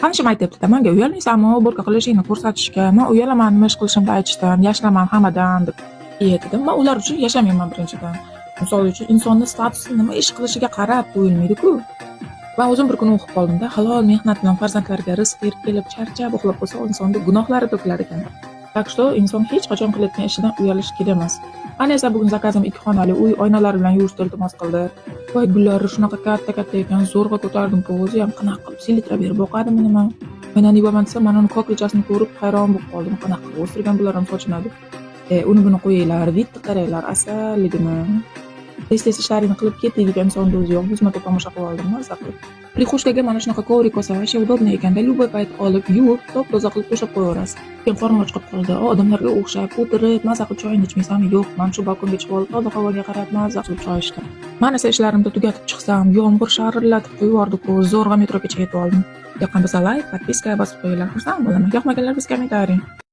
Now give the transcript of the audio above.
Tanishim aytyapti-da manga: "Uyalmaysanmi уборка qilishingni ko'rsatishga?" Man uyalaman nima ish qilishimni aytishdan, yashiraman hammadan deb. "E," dedim, "man ular uchun yashamayman birinchidan. Misol uchun, insonni statusi nima ish qilishiga qarab qo'yilmaydi-ku." Man o'zim bir kuni o'qib qoldimda, halol mehnat bilan farzandlariga rizq berib kelib, charchab uxlab qolsa, insonni gunohlari to'kilar ekan. Так что inson hech qachon qilayotgan ishidan uyalishi kerak emas. Mana esa bugun заказ im ikki xonali uy oynalari bilan yuvishni iltimos qildi. Voy, gullari shunaqa katta-katta ekan, zo'rg'a ko'tardim-ku, o'zi ham qanaqa qilib селитра berib boqadimi nima? Oynani yuvaman desam, mana uni koklichasini ko'rib hayron bo'lib qoldim. Qanaqa qilib o'stirgan bular ham sochinadi. E, uni buni qo'yinglar, вид ni qaranglar, asalligini. Tez-tez ishlaringni qilib ket deydigan insonni o'zi yo'q. Yuz marta tomosha qilib oldim, mazza qilib. Прихожка ga mana shunaqa коврик olsa, вообще удобно ekanda, любой payt olib, yuvib, top-toza qilib to'shab qo'yaverasiz. Keyin qornim och qolib qoldi. Odamlarga o'xshab o'tirib, maza qilib choyingni ichmaysanmi? Yo'q, man shu balkonga chiqib olib, toza havoga qarab, maza qilib choy ichdim. Man esa ishlarimni tugatib chiqsam, yomg'ir sharillatib quyib yubordi-ku, zo'rg'a metrogacha yetib oldim. Yoqqan bo'lsa, layk, подписка bosib qo'yinglar, xursand bo'laman. Yoqmaganlar biz kommentariy.